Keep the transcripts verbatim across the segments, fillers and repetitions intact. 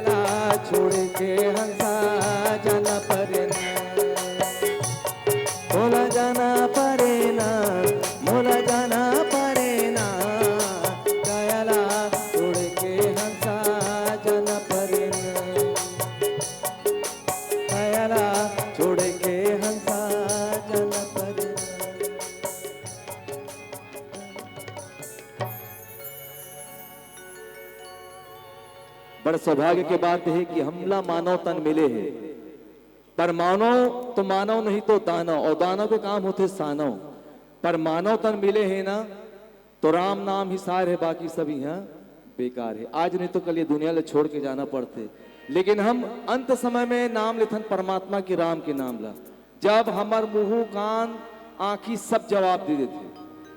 ला छोड़ के हंसा जाना परे ना, मोला जाना परे ना, मोला जाना परे ना, काया ला छोड़ के हंसा जाना परे ना, काया ला छोड़ के हंसा जाना परे ना। बड़ सौभाग्य के बात हे कि हमला मानव तन मिले हे, पर मानव तो मानव नहीं तो दानव, अउ दानव के काम होथे सानव। पर मानव तन मिले हे ना, तो राम नाम ही सार हे, बाकी सब इहाँ बेकार हे। आज नहीं तो कल ये दुनिया ला छोड़ के जाना पड़थे, लेकिन हम अंत समय में नाम लेथन परमात्मा के, राम के नाम ला। जब हमर मुहूँ, कान, आँखी सब जवाब दे देथे।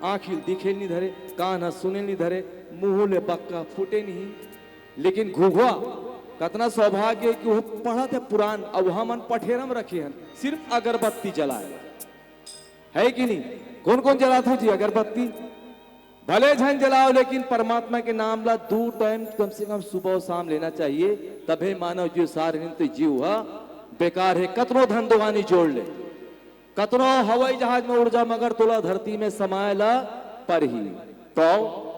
आँखी ल दिखे ल नी धरे, कान ह सुने ल नी धरे, मुहूँ ले बक्का फूटे नहीं। लेकिन घुघुआ कतना सौभाग्य हे कि वो पढ़त हे पुरान, अउ हमन पठेरा म रखे हन, सिर्फ अगरबत्ती जलाए ला। हे कि नहीं? कोन कोन जलाथो जी अगरबत्ती? भले झन जलाओ, लेकिन परमात्मा के नाम ला दू टाइम कम से कम सुबह अउ शाम लेना चाहिए, तभे मानव जीव, सार नित्य जीव ह बेकार हे। कतनो धन दुवानी जोड़ ले, कतनो हवाई जहाज में उड़ जा, मगर तोला धरती में समाए ला परही। तो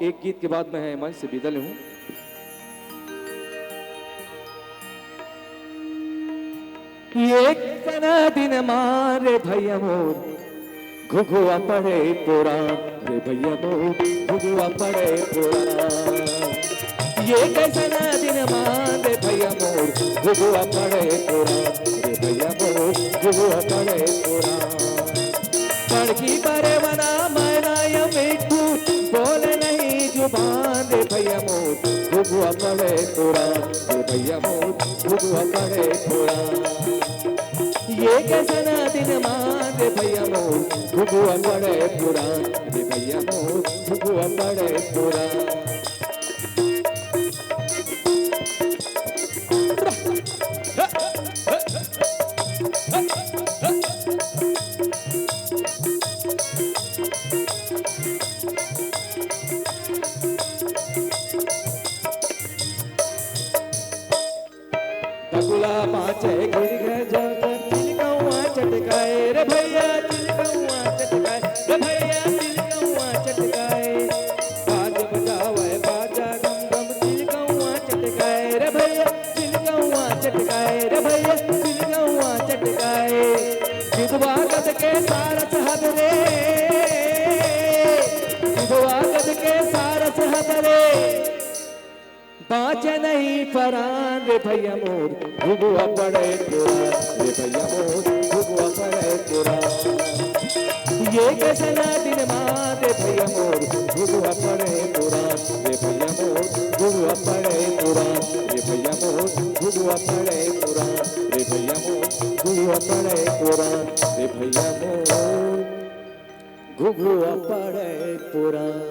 एक गीत के बाद मैं मंच से विदा लेहूं। ये कइसना दिन मा रे भैया मोर, घुघुआ पड़े पुरान रे भैया मोर, घुघुआ पड़े पुरान। ये कइसना दिन मा रे भैया मोर, घुघुआ पड़े पुरान रे भैया मोर, घुघुआ पड़े पुरान। बड़की बड़े बना मैना या मिट्ठू, बोले नहीं जुबान रे भैया मोर, घुघुआ पड़े पुरान रे भैया मोर, घुघुआ पड़े पुरान। ये कइसना दिन मा रे भैया मोर, घुघुआ पड़े पुरान रे भैया मोर, घुघुआ पड़े पुरान। बगुला पाछे गिर गे जब चिलकौआ चटकाए रे भैया, चिलकौआ चटकाए रे भैया, चिलकौआ चटकाए। बाज बजावे बाजा गम गम, चिलकौआ चटकाए रे भैया, चिलकौआ चटकाए रे भैया, चिलकौआ चटकाए। विधवा गद के सारस हद रे, विधवा गद के सारस हद रे। बाँचे नहीं परान रे भैया मोर, घुघुआ पड़े पुरान रे भैया मोर, घुघुआ पड़े पुरान। ये कइसना दिन मा रे भैया मोर, घुघुआ पड़े पुरान रे भैया मोर, घुघुआ पड़े पुरान रे भैया मोर, घुघुआ पड़े पुरान रे भैया मोर, घुघुआ पड़े पुरान रे भैया मोर, घुघुआ पड़े पुरान।